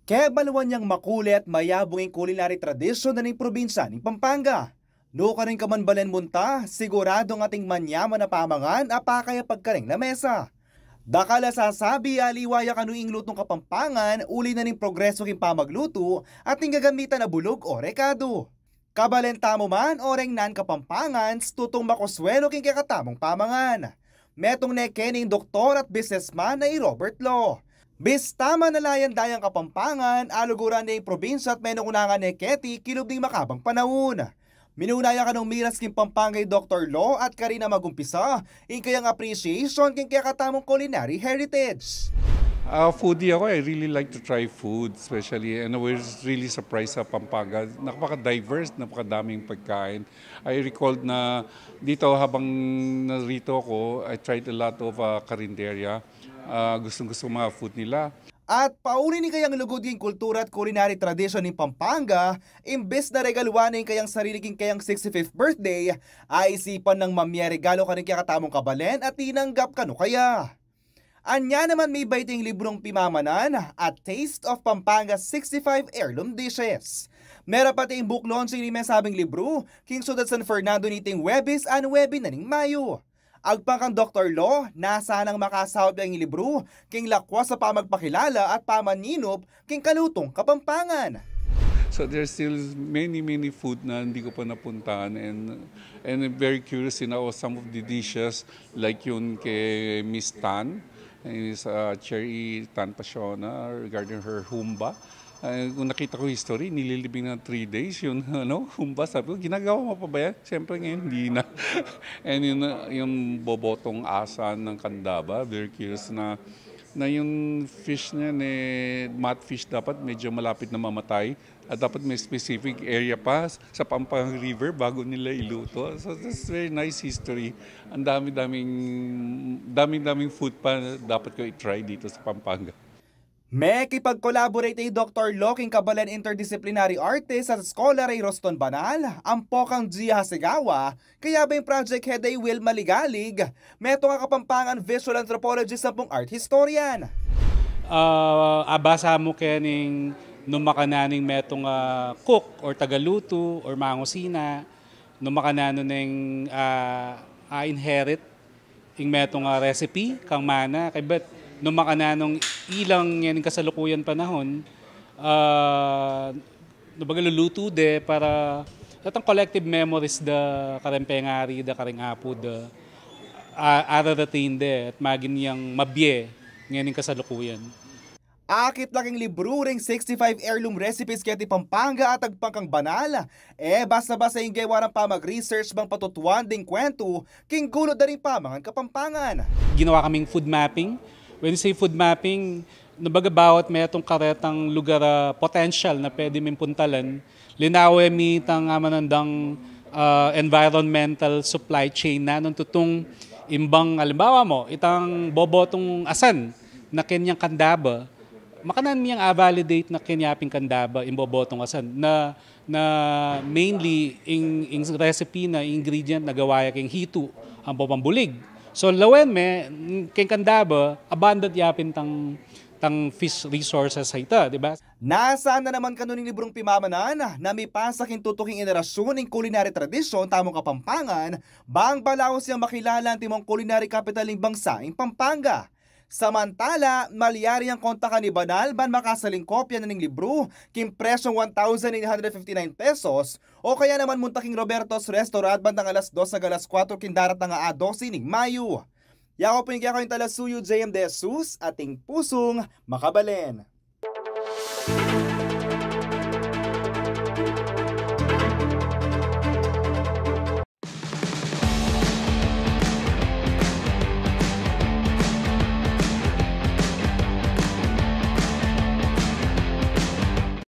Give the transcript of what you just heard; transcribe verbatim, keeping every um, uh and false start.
Kebalwan yang makulit, mayabung ing kulinari tradisyon na ning probinsya ning Pampanga. Nukarin ka man balen munta, siguradung atin manyaman a pamangan a pakayapag karing lamesa. Dakal a sasabi, aliwa ya kanu ing lutung Kapampangan, uli na ning progreso king pamaglutu at ing gagamitan a bulug o rekado. Kabalen tamu man o reng non-Kapampangans, tutung makuswelu king kekatamung pamangan. Metung ne keni ing doktor at businessman a i Robert Lo. Bista man ala yang dayang Kapampangan, aluguran ne ing probinsya at menungunan ne keti kilub ning makabang panaun. Minuna ya kanung miras king Pampanga i Doktor Lo at karin na magumpisa ing kayang appreciation king kekatamung culinary heritage. Ah, foodie ako. I really like to try food, especially, and I was really surprised sa Pampanga. Napaka-diverse, napakadaming pagkain. I recalled na dito, habang narito ako, I tried a lot of ah, karinderya. Ah, gustong-gusto ko mga food nila. At pauli ning kayang lugud king kultura at culinary tradisyon ning Pampanga, imbes na regaluan ne ing kayang sarili king kayang sixty-fifth birthday, aisipan nang mamie regalo karing kekatamung kabalen at tinanggap kanu kaya. Anya naman mibait ing librung pimamanan, A Taste of Pampanga sixty-five Heirloom Dishes. Meron pa ating book launching ning mesabing libru king siyudad San Fernando niting Huwebes a nuebe na ning Mayo. Agpang kang Doktor Lo, nasa nang makasaup yang libru king lakwas a pamagpakilala at pamaninup king kalutung Kapampangan. So there's still many, many food na hindi ko pa napuntahan, and and I'm very curious, you know, some of the dishes like yun kay Miss Tan, is uh, Cherry Tan Pasiona, regarding her humba. Uh, kung nakita ko history, nililibing ng three days yun, ano, humba. Sabi ko, ginagawa mo pa ba yan? Siyempre ngayon, hindi na. And yun, uh, yung bobotong asa ng Candaba, very curious na na yung fish niya, eh, mudfish, dapat medyo malapit na mamatay. At dapat may specific area pa sa Pampanga River bago nila iluto. So that's very nice history. Ang dami-daming, dami-daming food pa na dapat ko i-try dito sa Pampanga. Mekipag-collaborate i Doktor Lo king kabalen interdisciplinary artist at scholar a i Roston Banal, ampo kang Gia Hasegawa, kaya ba ing project head a i Will Maligalig, metung a Kapampangan visual anthropologist ampong art historian. Ah, abasa mu kening nung makananu ing metung a cook or tagalutu or mangusina, nung makananu neng ah, a-inherit ing metung a recipe kang mana, kaybat nung makananung ilang ngening kasalukuyan panahon, ah, kumbaga lulutu de para datang collective memories da kareng pengari da, kareng apu da, a, ararating de at maging yang mabie ngening kasalukuyan. Akit la king libru ring sixty-five heirloom recipes keti Pampanga at agpang kang Banal, e basta-basta ing gewa rang pamag-research bang patutuan ding kwentu king gulut da ring pamangan Kapampangan. Ginawa kaming food mapping. When you say food mapping, kumbaga bawat metung karetang lugar a potential na pwede ming puntalan, linawe mi itang amanandang ah, environmental supply chain na nung tutung imbang, alimbawa mu, itang bobotong asan na kenyang Candaba, makanan mi yang a-validate na kenya ping Candaba ing bobotong asan na, na mainly ing, ing recipe na ingredient na gawa ya keng hitu ampo pang bulig. So lawen me, keng Candaba, abundant ya pin tang, tang fish resources a ita, di ba? Nasana naman kanu ning librung pimamanan na mipasa king tutuking henerasyon ing kulinary tradisyon tamung Kapampangan, bang balaus yang makilala antimong kulinary capital ning bangsa ing Pampanga. Samantala, malyari yang kontakan ni Banal ban makasaling kopya na ning libru king presyung one thousand nine hundred fifty-nine pesos o kaya naman munta king Roberto's Restaurant bandang alas dos hanggang alas kuwatro king daratang a dosi ning Mayo. Yaku pin kekayu ing talasuyu J M De Jesus, ating pusung makabalen.